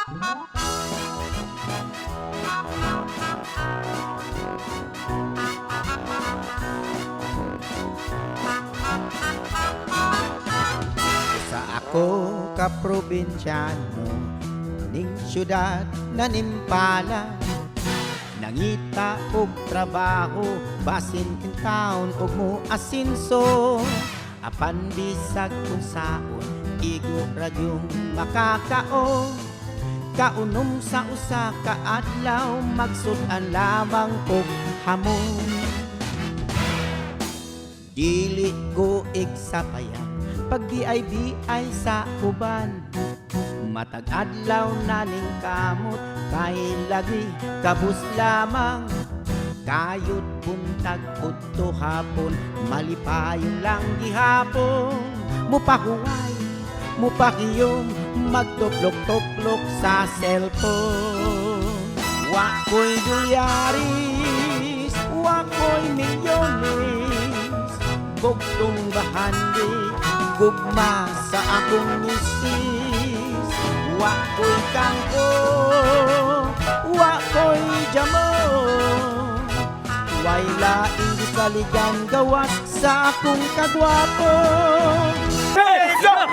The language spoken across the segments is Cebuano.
Sa ako ka probinsyano ning syudad na nimpala, nangita og trabaho basin in town og mo asinso, apan bisag kung saon igo ra gyung makakaon. Kaunom sa usa ka adlaw, magsud-an lamang og hamon. Dili ko igsapayan pag BIBI sa uban. Matag adlaw na ning kamot kay lagi kabus lamang. Kayod buntag udto hapon, malipayon lang gihapon. Mupahuway, mupakiyom, magtuplok-tuplok sa cellphone. Wa ko'y dolyaris, wa ko'y milyones, bugtong bahandi, gugma sa akong misis. Wa ko'y kangko, wa ko'y jamo, way laing gisaligan gawas sa akong kagwapo.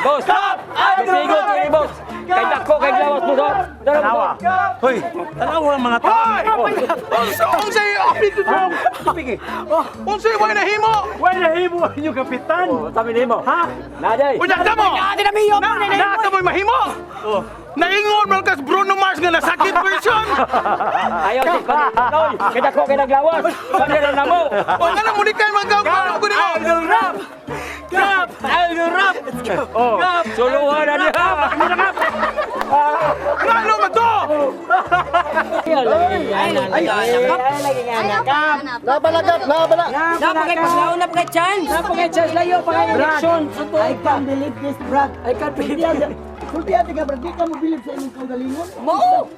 Boss! Stop! Sigo, kay boss! Kay dako, kay lawas mo, boss! Tanawa. Hoy, tanawa mga tao. Unsay apit ko? Pigi. Unsay way nahimo? Wala nahimo ang inyong kapitan. Oh, sabi nimo. Ha? Naday. Unya ka mo. Na ka mo'y mahimo. Naingon man kas Bruno Mars nga nasakit version. Ayaw si Panoy. Kay dako kay naglawas. Pwede na mo. O nga lang muli kay mga ko nimo. Idol rap. Rap, idol rap. Oh, suluhan na niya. Ngano man to? Ay, ay, Nabalagap, nabala. Napakay paglaon na kay chance. Napakay chance layo pa kay eleksyon. I can't believe this, Brad. I can't believe this. Sulti ate ka, Brad. Di ka mo believe sa imong kaugalingon. Mo!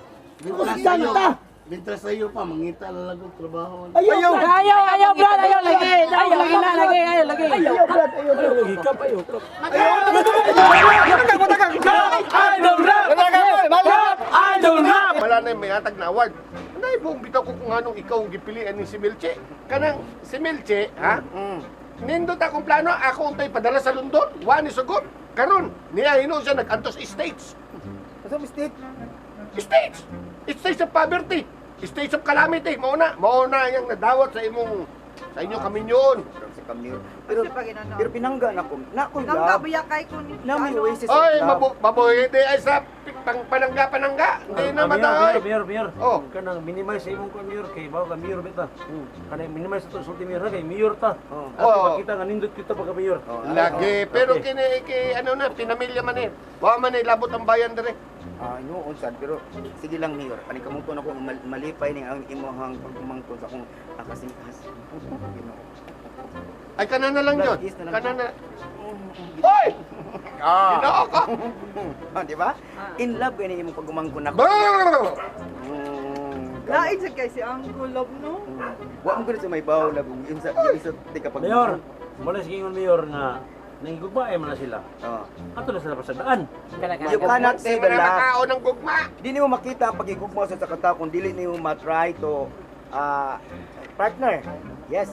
Santa! Mientras sa iyo pa, mangita na lang og trabaho. Ayaw, Brad! Ayaw, ayaw, Brad, ayaw lagi. Ayaw lagi na, lagi, ayaw lagi. Ayaw, Brad! Ayaw, Brad! Idol rap. Rap, idol rap. Wala na yung may hatag na award. Anay buong bitaw ko kung anong ikaw ang gipilian ni si Milche. Kanang si Milche, ha? Nindot akong plano, ako untay padala sa London. Wa ni sugot. Karon, niya hinuon siya nag-antos States. Asa mistake? States! States of poverty. States of calamity. Mao na, mao na yang nadawat sa imong sa inyong kaminyon. Sa kamyo. Pero, pero pinangga na ko. Na ko Nangga love. buya kay ko ni Na may oasis of Oy, love. mabuhi di ay sa pang panangga panangga. Hindi na mataoy. Mayor, mayor, mayor. Oh. Kanang minimize sa imong kuan mayor kay bawo ka mayor bita. Kanang minimize to sulti mayor na kay mayor ta. At Oh. makita nga nindot kita pagka mayor. Lagi, pero kini kay ano na pinamilya man eh. Wa man eh labot ang bayan dire. Ah, inuon sad pero sige lang, Mayor. Ani kamuton ako malipay ning ang imuhang pagkumangkon sa akong kasing-kas. Ginoo. Ay kana na lang yun. Brad, is na lang. Kana na. Hoy! Ah. Ginoo ko. Ah, di ba? In love gani imong pagumangkon ako. Brrr! Lain sa kay si Uncle Love no. Wa mo gud sa may bawo love yung sa di ka pag Mayor, mula sa ingon mayor nga nangigugmae man na sila. Oh. Ato na sila pasagdaan. You cannot Di see man the na love. makao ng gugma. Di nimo makita ang pagigugma sa katao kung dili nimo ma-try to partner. Yes.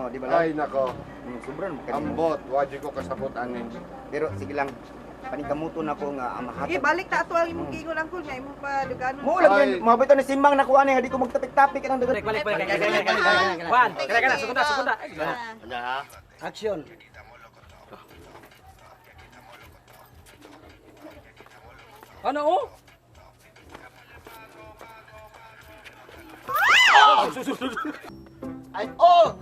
Oh, di ba lang? Ay nako, Sobra naman kanimo. ambot, wajib ko kasabot ani. Pero sige lang. Paningkamuton ako nga ang mahatag. Ibalik ta ato ang imong giingon Uncle nga imong pa dugano. Mo lang Ay. yan, mga bitaw ni simbang nakuha ni di ko magtapik-tapik ang dagat. Balik, balik, balik, balik, balik. Juan, kaya kana, sukunda, sukunda. Action. Ano oh? Ay oh!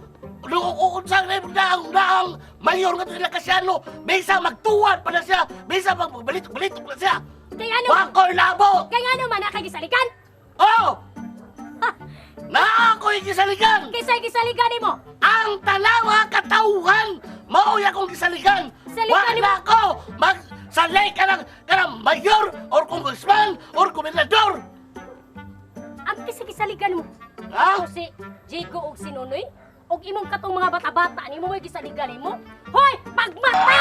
Unsang na daang daang mayor nga sila kasyano, bisa magtuwan pa na siya, bisa magbalitok-balitok na siya. Kay ano? Wakoy labo! Kay ano man akay gisalikan? Oh! Na ako'y gisaligan! Kinsay gisalikan nimo? Ang tanawa katauhan mao akong gisaligan. Saligan Wa ni na ako mag salay ka ng kanang mayor or congressman or gobernador. Ang kisay gisalikan mo. Ha? Ako si Jigo og si Nonoy og imong katong mga bata-bata nimo mo'y gisaligan nimo. Hoy, pagmata!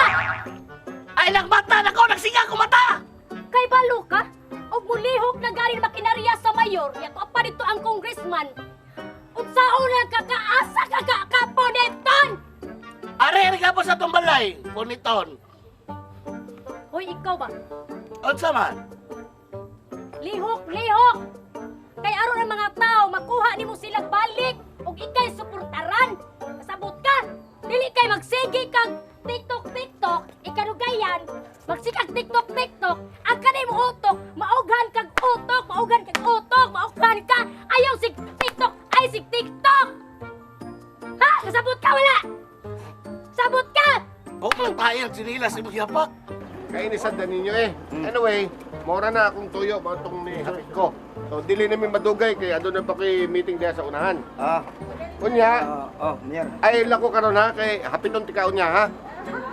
Ay nagmata na ko, nagsiga ko mata. Kay balo ka og muli mayor, yato pa dito ang congressman. Unsaon lang ka kaasa ka ka kaponiton? Are ka po sa tong balay, puniton. Hoy, ikaw ba? Unsa man? Lihok, lihok! Kay aron ang mga tao makuha nimo silang balik ug ikay suportaran. Kasabot ka. Dili kay magsige kag TikTok TikTok, ikanugayan, magsikag TikTok TikTok, ang kanay mo utok, maughan kag utok, maughan kag utok, maughan ka. Ayaw sig TikTok, ay sig TikTok. Ha? Kasabot ka wala? Sabot ka! Huwag lang tayo ang sinilas imong yapak. Kainisan na ninyo eh. Anyway, mora na akong tuyo mao tong ni hapit ko. So dili namin madugay kay aduna pa kay meeting diha sa unahan. Ah, Unya, oh, Mayor. ay lako karon ha kay hapiton ti kaon niya ha.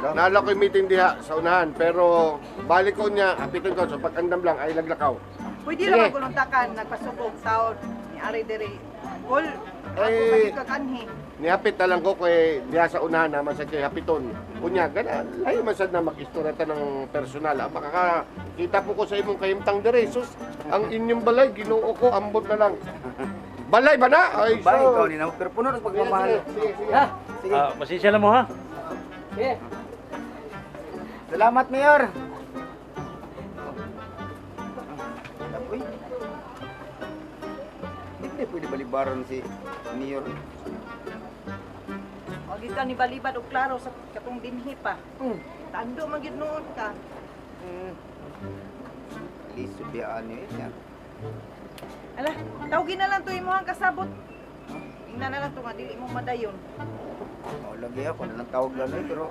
Naala ko yung meeting diha sa unahan pero balik ko niya hapiton ko so pag-andam lang ay laglakaw. Pwede Sige. lang maguluntakan, nagpasugog, taon, ni Ari Dere. Kol, ako Eh, eh, kakanhi. Nihapit na lang ko kay diha sa unahan naman sa kay hapiton. Unya gana lahi man sad na mag-istorya ta ng personal. Ah, makakakita po ko sa imong kahimtang dire. Sus, ang inyong balay Ginoo ko ambot na lang. Balay ba na? Ay, Ba, so. ikaw ni na, pero puno ng pagmamahal. Sige, sige. Ha? Sige. Ah, pasensya na mo ha. Sige. Salamat, Mayor. Uy. Hindi pa pwede balibaron si Mayor. Wag ka ni balibad og klaro sa katong dinhi pa. Tando man gyud noon ka. Lisod biyaan niyo eh. Ala, tawgin na lang to imong kasabot. Ingnan na lang to nga dili mo madayon. Oh, lagi ako na lang tawag lang eh, pero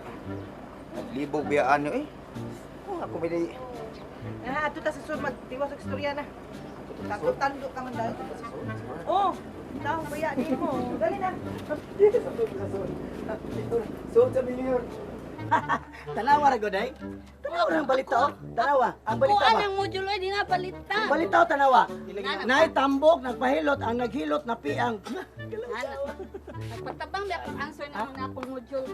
naglibog biyaan niyo eh. Oh, ako may Ah, ato ta sa sud magtiwas og istorya na. Tando tando ka man dahil. Oh, tao baya nimo. Dali na. So, sa Mayor. Tanawa ra goday. Tanawa ra ang balita oh. Tanawa, ang balita Kuan ba? ang module ay di na palita. Ang balita oh, tanawa. Nay tambok nagpahilot ang naghilot na piang. Ana. Nagpatabang ba akong answer na na akong module.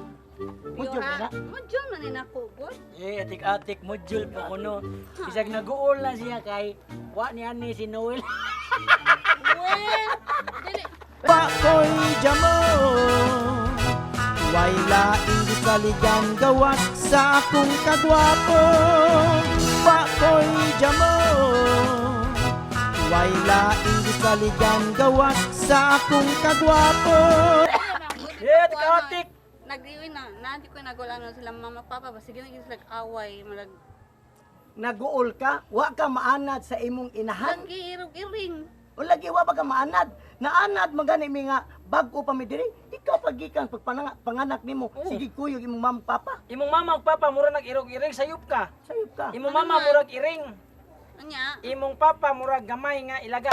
Module Yo, ha? na? Module man ni nako, boy. Eh, atik-atik module po kuno. Bisag nag-uol na siya kay wa niya ni si Noel. Well, dili Pakoy jamo. Way laing gisaligan gawas sa akong kagwapo. Pakoy jamo. Way laing gisaligan gawas sa akong kagwapo. Eh, atik-atik. Nag-iwi na, na di ko nagula na sila mama papa ba sige naging sila away marag Naguol ka, wa ka maanad sa imong inahan. lagi irog iring. O lagi wa ba ka maanad? Naanad man gani mi nga bag-o pa mi diri. Ikaw pagikan pagpananga panganak nimo, sige kuyog imong mama papa. Imong mama ug papa mura nag-irog-iring sayop ka. Sayop ka. Imong mama murag iring. Anya, Imong papa murag gamay nga ilaga.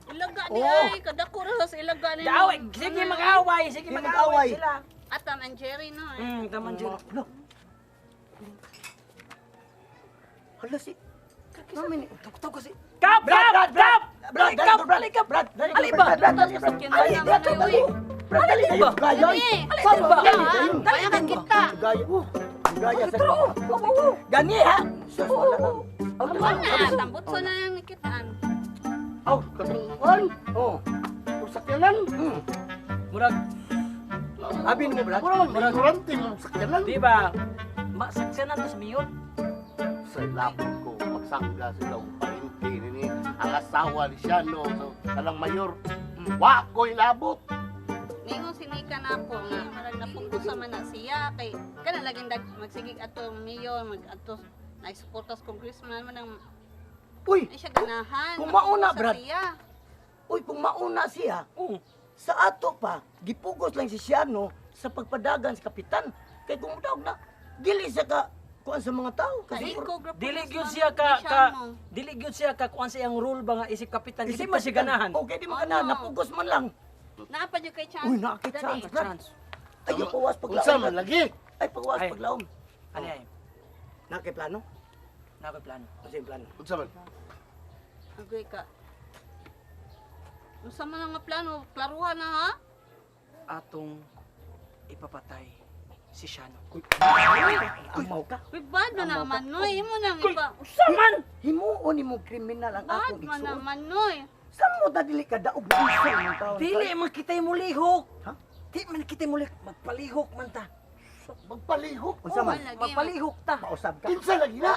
ilaga di Oo. ay kadako ra sa ilaga ni. Daaway, sige mag-away, sige Sige, mag-away mag-away. sila. Atam and Jerry no. Eh. Taman jud. Hala. Hala si Mami ni Tugtog kasi. Kap, Brad, kap, Brad, kap! Brad, Kap, dali, Brad, kap, Brad, dali, Ali Brad, ba? Brad, dali, Brad, Brad, Ali, Brad, dali, dali, Brad, dali, Ali ba? Gaya, Dali. Brad, Ali, dali, ba? dali, Kaya ka kita. Gaya, gaya sa Gani ha. Sus, wala lang. Wala, tambutso na lang nikitaan. Aw, katong kuan. Oh. Sakyanan. Murag, Abi mo, Brad. Mura man ignorante mo sakyanan. di ba? Masaksanan to sa mayor. Sa lapod ko magsangga sila og parinti ni ang asawa ni siya no so kanang mayor. Wa ko'y labot. Ningon si Nika na ako nga marag napukusa man na siya kay kana laging dag magsigig ato mayor mag ato na-suporta sa congressman man ang Uy, ay siya ganahan. Kung mauna, Napukusa Brad. siya. uy, kung mauna siya, Oo. sa ato pa, gipugos lang si Siano sa pagpadagan sa kapitan. Kay kung daog na, dili siya ka kuan sa mga tao. Kasi Ay, ikaw, grabe, Dili gyud mas siya ka man- ka siya mo. dili gyud siya ka kuan sa iyang role ba nga isip kapitan. Kasi man siya ganahan. Okay, di man ganahan. Ano? Napugos man lang. Naa pa jud kay chance. Uy, naa kay Dali. chance, Brad. Ay, pawas paglaom. Unsa man lagi? Ay, pagwas Ay. paglaom. Ano ay? Naa kay plano? Naa ko'y plano. Ano yung plano? Unsa man? Agoy ka. Unsa man ang nga plano? Klaruhan na ha? Atong ipapatay si Shano. Amaw ka. Uy, bad man naman noy. Imo nang iba. Unsa man? Himuon nimo kriminal ang Bad akong man igsuon. naman noy. Saan mo ta dili ka daog na unsa imong taon? Dili man kita'y mulihok. Ha? Di man kita'y mulihok. Magpalihok man ta. Magpalihok. Unsa man? Lagi, Magpalihok ta. Pausab ka. Kinsa lagi na?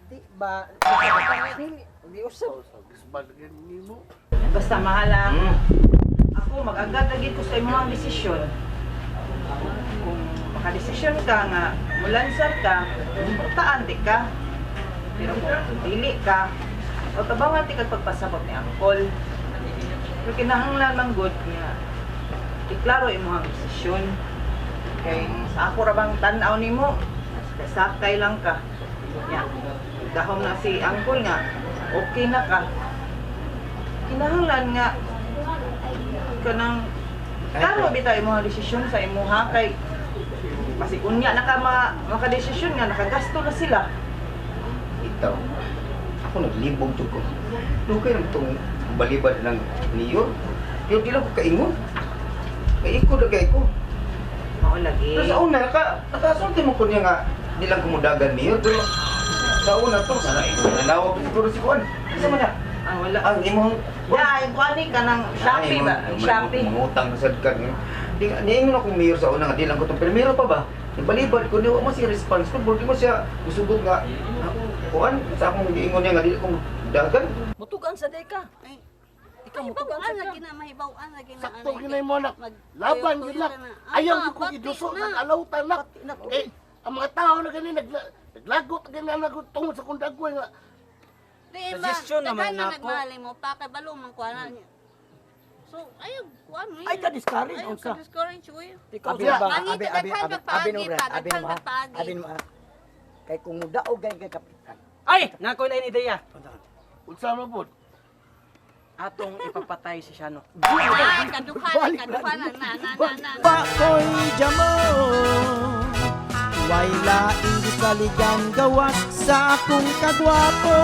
Di ba? Dili, di usab. Gisbalgan nimo. Basta mahala. Ako, mag-agad lagi ko sa imong desisyon. Kung makadesisyon ka nga, mulansar ka, taan di ka. Pero kung dili ka, o tabangan ti kag pagpasabot ni Angkol. Pero kinahanglan man good nga, iklaro imong desisyon. Kay sa ako ra bang tan-aw nimo, kasakay lang ka. Nya, dahom na si Angkol nga, okay na ka. Kinahanglan nga kanang klaro bitaw imong desisyon sa imuha kay kasi unya na ka makadesisyon nga nakagasto na sila. Ikaw, ako naglibog jud ko. Dugay lang itong balibad ng mayor. Pero di lang ko kaingon. Kaiko na kay ko. Mao lagi. Pero sa una, nakasulti mo ko niya nga di lang kumudagan mayor. Pero sa una to, sana nanawag ko siguro si Kuan. Isa man na. Ah, wala. Ang imong Ya, yung kuan ni kanang Shopee ba? Yung Shopee. Mangutang na sad ka. Di niingon akong mayor sa una nga di lang ko tong pero meron pa ba? Balibad ko di wa mo siya response ko, di mo siya usugod nga kuan sa akong giingon niya nga di ko dagan. Mutugan sa day ka. Ay, Ikaw mutugan mahibaw-an sa ka. lagi na, mahibaw-an lagi na. Sakto ano, ginay mo anak. mag- Laban tuyo-tuyo gid nak. ka na. Ayaw Ah, gid ko pati iduso na. nag alawtan nak. Eh, ang mga tao na gani naglagot gani na tungod sa kong dagway nga. Di ba, Suggestion naman daghan na nako. nagmahal mo pa kay balo man kuan na. So, ayaw kuan mo. Ay, ka-discourage, Ayaw unsa? ka-discourage uy. Ikaw Abi, sa ba? Mangita, abi, abi, daghan abi, ka paagi abi no, Brad, pa, abi daghan no, ka ha? paagi. Abi no, ha? Kay kung mudaog gani kay kapitan. Ay, nakoy lain ideya. Unsa man pod? Atong ipapatay si Shano. Ay, kaduhanan, kaduhanan na na na na. Pakoy jamo Way laing gisaligan gawas sa akong kagwapo.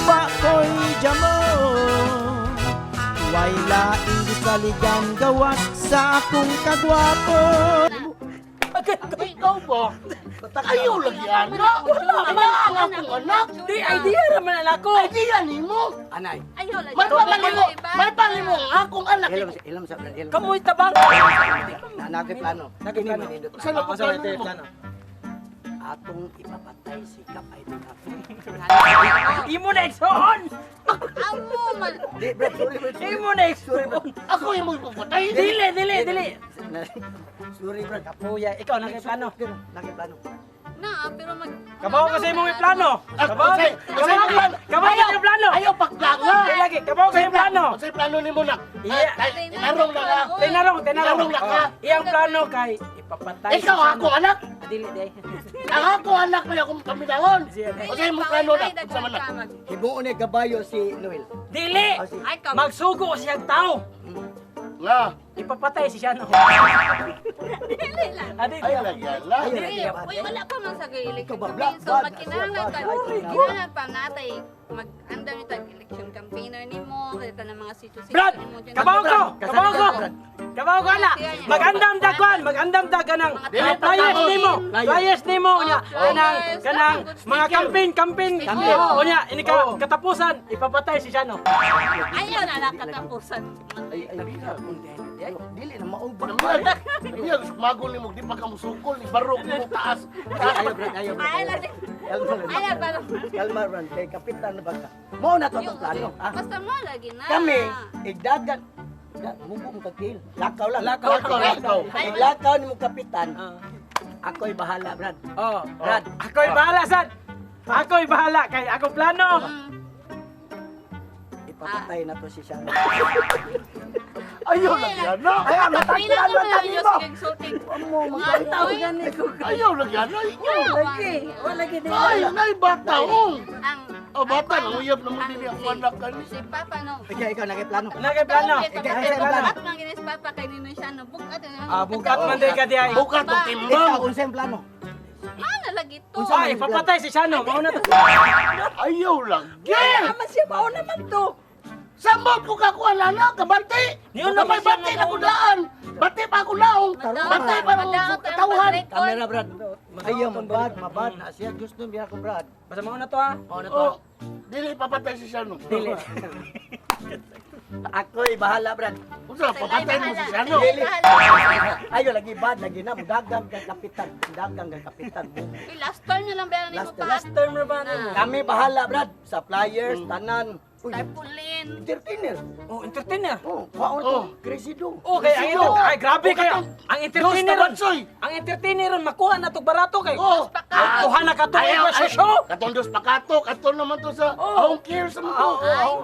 Pakoy jamo Way laing gisaligan gawas sa akong kagwapo. Ikaw ba? Ayaw lagi anak. Wala Wala ang akong anak. Di idea ra man ako. Idea nimo. Anay. Ayaw lagi. May pangalimo, may pangalimo ang akong anak. Ilam sa ilam sa Brad, ilam. Kamoy tabang. Na nagay plano. Nagay plano. Kini manindot. Unsa na Ah, po sa plano nimo? plano. Atong ipapatay si Kap Idol Kap. Imo na igsoon. Amo man. Di, Brad, sorry, Brad. sorry. Imo na igsoon. Ako imo ipapatay. Dili, dili, dili. Sorry, Brad. Kapuya, ikaw nagay plano. Nagay plano. Na, pero mag Kabaw ka sa imong plano. Kabaw. Unsay- unsay Kabaw. plano? Kabaw ka sa plano. Ayaw pagplanga. Dili lagi, kabaw ka sa plano. Unsay plano nimo nak? Iya. Tinarong na ka. Tinarong, tinarong. Tinarong na ka. Oh, Iyang plano kay ipapatay. Ikaw si Shano. ako anak. Dili day. Ang ako anak may akong paminahon. Unsay imong plano nak? Unsa man nak? Himuon ni kabayo si Noel. Dili. Ah, si- Ay, kam. Magsugo siyang tao. Nga. Ipapatay si Shano. Dili lang. Adi, Ay lagi anak. Dili, uy, wala pa man sa election Ikaw ba, campaign. black So, bag, magkinahanglan black ka, bag, kinahanglan pa natay mag-andam ni tag election campaigner nimo, kaya ng mga sitio-sitio Brad! nimo dyan. Kabaw ko! Kabaw ko! Kabaw ko ala! Magandam dagwan, magandam dag kanang Dili, flyers pagkaon. nimo, flyers nimo unya kanang Flyers. kanang mga campaign campaign. Sticker. Oo, unya ini ka katapusan ipapatay si Shano. Ayaw na lang katapusan. Ay, ay, ay, dili na maubag. Namiya, magol nimo di pa ka musukol ni barog nimo taas. Ayaw, Brad, ayaw, Brad. Ay, lagi. Kalma, Brad. Ayaw, parang. Kalma, Brad. Kay kapitan na ba ka? Mao na to itong plano. Ah, Basta mo lagi na. Kami, igdagan. Mugo mo kakil. Lakaw lang. Lakaw. Lakaw, lakaw. Iglakaw ni mo kapitan. Ako'y bahala, Brad. Oh, Brad. Ako'y bahala sad. Ako'y bahala kay akong plano. Ipapatay na to si Shano. Ayaw lagi anak. Ay, ang Pila mataglan na man lang mo. yung sige sulti. Tao gani ko. Ayaw lagi anak. Lagi, wala lagi Ay, nay bata oh. Ang Oh, bata nang uyab na mo dili ang anak kani. si Papa no. Ikaw, ikaw, nagay plano. Nagay plano. Ikaw, Ikaw, bukat man gini si Papa kay nino siya no. Bukat. Ah, bukat man day ka diay. Bukat og Ikaw, timbang. unsay ang plano? Mana lagi to. Ay, ipapatay si Shano. Mao na to. Ayaw lagi. Naman siya mao naman to. Sambot ko kakuha lana, kabante. Niyon na May ba siya bante nga na kudaan. Bante pa ako laong. Bante pa ako katawhan. Kamera, Brad. Ayaw, mabad, mabad na siya. Gusto niya ako, Brad. Basta mao na to ha. Mao na to. Oh, dili papatay si Shano. Dili. Ako'y bahala, Brad. Unsa papatay mo si Shano? Dili. Ayaw, lagi bad, lagi na. Mudagang kang kapitan. Mudagang kang kapitan. Uy, last term na lang ba nimo Last, pa? last term na ba? Kami bahala, Brad. Suppliers, tanan. Uy, Tarpaulin. entertainer. Oh, entertainer. Oh, kwaon to. Crazy do. Okay, ang Sino? ay grabe kayo. Ang entertainer. Dos Tabatsoy. Ang entertainer ron, makuha na to barato kay. Oh. Kuha na ka to sa show. Katong dos pakato, katong naman to sa home care sa mga. Oh,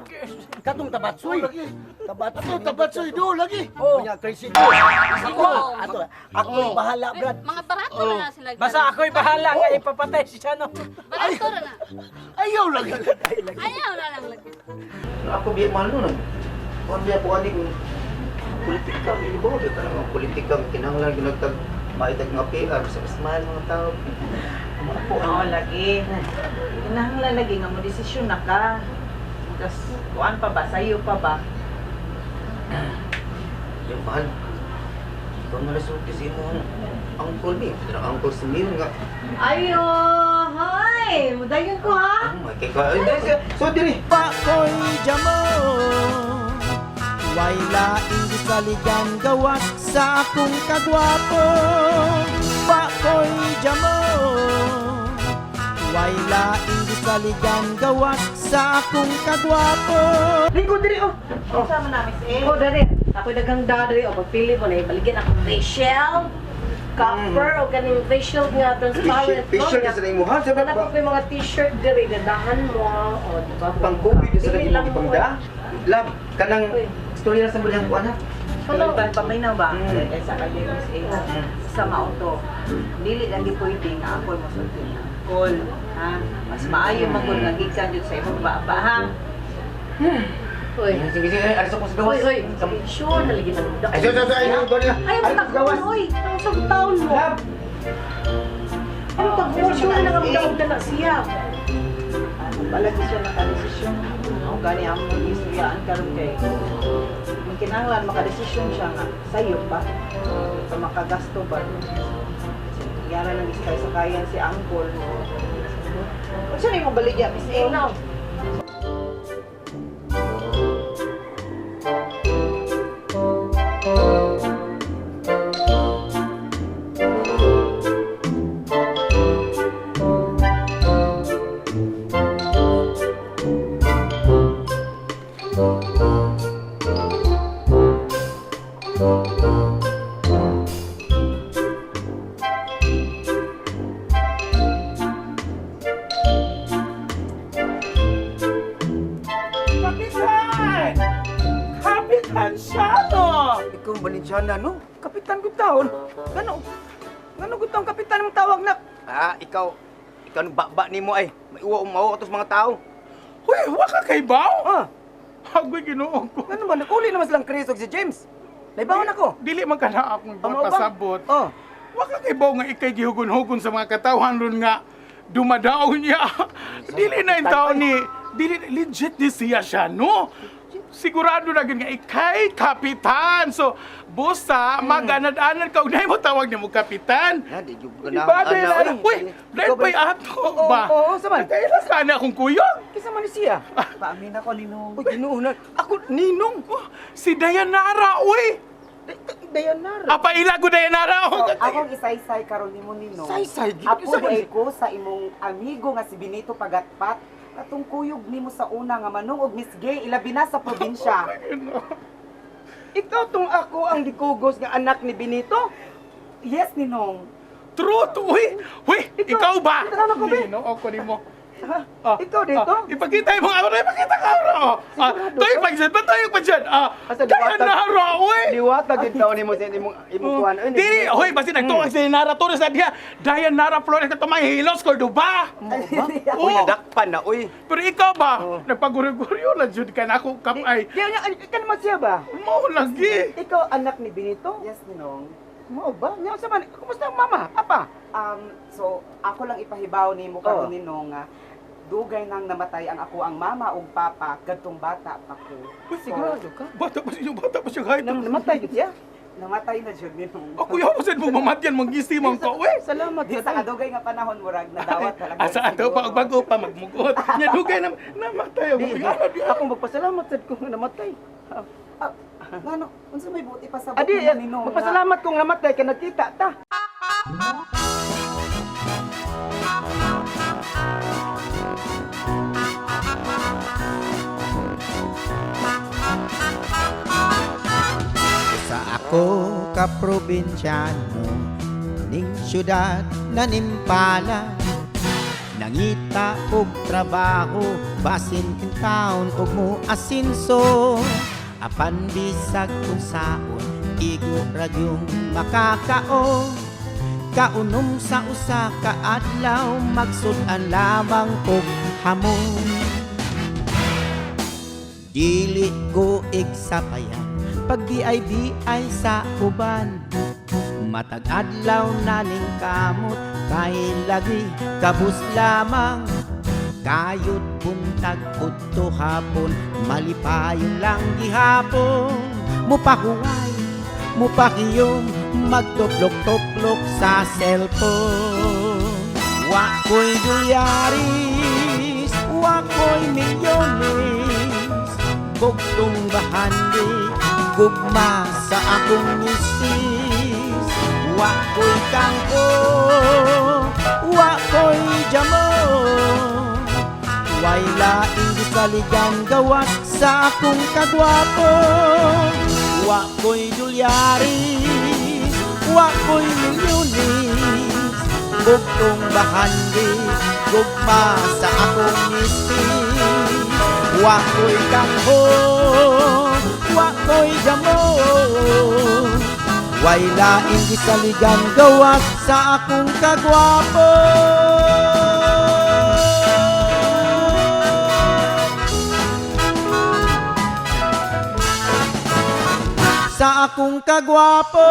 Katong tabatsoy. Lagi. Tabatsoy. Katong tabatsoy do lagi. Oh. Kunya, crazy do. Ako, ato, ako'y bahala, Brad. Mga barato na na sila. Basta ako'y bahala nga ipapatay si Chano. Barato na na. Ayaw lagi. Ayaw na lang lagi. Ako biya mahal nun. Kuan biya po ani kung politika, di ba? Di talaga ang politika, kinahanglan ginagtag maitag nga PR sa smile mga tao. Ako Oo, lagi. Kinahanglan lagi nga mo desisyon na ka. Tas kuan pa ba sayo pa ba? Yung mahal. Ikaw na resulti sa imong uncle ni. Ito na uncle si Mil nga. Ayo, hi! Mudayon ko ha! Oh my God. So diri. Pakoy jamo Way laing gisaligan gawas sa akong kagwapo. Pakoy jamo Way laing gisaligan gawas sa akong kagwapo. Lingkod diri oh. Unsa man na Miss A? Oh, dali. Ako daghang dali o pagpili mo na ibaligyan ako facial, copper o ganing facial nga transparent. Facial sa imo ha, sa Wala ko yung mga t-shirt diri gadahan mo o di ba? Pang COVID sa Pili imong lang mo, ipangda. Love, kanang istorya sa bulang kuan ha. Hello. Paminaw ba? Kay sa kay Miss A. Sa mao to. Dili lagi pwede nga ako mosulti na. Call, ha? Mas maayo magud nga gikan jud sa imong baba, ha? Hoy. Sige sige, alis ako sa gawas. Hoy, hoy. Sure, nalagi na mo. Ay, sorry, sorry, ay, sorry. Ay, ang tagon, hoy. Ang sa taon mo. Ang tagon, sure na nga na na siya. Ano, palagi siya nakadesisyon. Ako gani among gisturyaan karon kay kung kinahanglan makadesisyon siya nga sayo pa pa makagasto ba. Yara nang iskay-sakayan si uncle. Unsa ni mo baligya Miss A? Now, Kapitan! Kapitan Shano! Ikaw ang Valenciana no? Kapitan ko taon. Ngano? Ngano gud tong kapitan mong tawag na? Ah, ikaw ikaw nang baba nimo ay. May uwa umaw atos mga tao. Uy, wa ka kay baw? Ah, Agoy Ginoo ko. ngano man naguli naman silang Chris ug si James. Naibawan ako. Dili man ka na akong Amo ba? pasabot. Oh. Wa ka kay baw nga ikay gihugon-hugon sa mga katawhan ron nga dumadaw niya. Dili na yung tao ni dili legit ni siya siya no. Sigurado na gyud nga ikay kapitan. So busa maganad-anad ka ug mo tawag nimo kapitan. Na di jud Di ba dahil ano? Uy, dahil pa'y ato ba? Oo, sa man. Nagkailas ka na akong kuyog. Kisa man ni siya. Paamin ako ninong. Uy, Ginoo na. Ako ninong. Oh, si Dayanara, uy! Dayanara. Apaila ko Dayanara. Oh, Akong isaysay karon nimo nino. Saysay, gid. Apo di ko sa imong amigo nga si Benito Pagatpat katong kuyog nimo sa una nga manong og Miss Gay ilabi na sa probinsya. Ikaw tong ako ang gikugos nga anak ni Benito? Yes, Ninong. Truth, uy! Uy, ikaw ba? Ikaw na ko, be. Ginoo ko nimo. Ha? Ikaw dito? Ipakita mo ako na, ipakita ka ako. Oh. Tayo pa dyan, ba tayo pa dyan? Ah, Asa, diwatag? Dayanara, uy! Diwatag gid taon nimo sa imong imong kuan. Ay, Dili, hoy, basta nagtuwag si Dayanara Torres na diya. Dayanara Flores ka tumahilos, Cordoba. Uy, nadakpan na, uy. Pero ikaw ba, nagpaguryo-guryo na jud ka na ako kamay. Di niya, ikaw naman siya ba? Mao lagi. Ikaw anak ni Benito? Yes, Ninong. Mao ba? Nya sa man, kumusta ang mama? Apa? So ako lang ipahibaw nimo karon Oh. Ninong nga Dugay nang namatay ang ako ang mama ug papa kadtong bata pa ko. Sigurado ka? Bata pa siya, bata pa siya kahit. Namatay gid siya? Namatay na jud ninong. Ako yaw pa sad mo mamatyan manggisi man ka, we. Salamat Di sa kadugay nga panahon murag nadawat talaga. Asa ato pa og bago pa magmugot. Nya dugay na namatay ako. Di, ako magpasalamat sad kung namatay. Ngano, unsa may buti pa sa Adi, ninong? magpasalamat kung namatay kay nagkita ta. Sa ako ka probinsyano ning syudad na nimpala, nangita og trabaho basin in town og mo asinso, apan bisag unsaon igo ra gyung makakaon. Kaunom sa usa ka adlaw, magsud-an lamang og hamon. Dili ko igsapayan pag di ay sa uban. Matag adlaw na ning kamot kay lagi kabus lamang. Kayod buntag udto hapon, malipayon lang gihapon. Mupahuway, mupakiyom, magtuplok-tuplok sa cellphone. Wa ko'y dolyaris, wa ko'y milyones, bugtong bahandi, gugma sa akong misis. Wa ko'y kangko, wa ko'y jamon, way laing gisaligan gawas sa akong kagwapo. Wa ko'y dolyaris, wa ko'y milyones, bugtong bahandi, gugma sa akong misis. Wa ko'y kangho, wa ko'y jamon, way laing gisaligan gawas sa akong kagwapo. Sa akong kagwapo.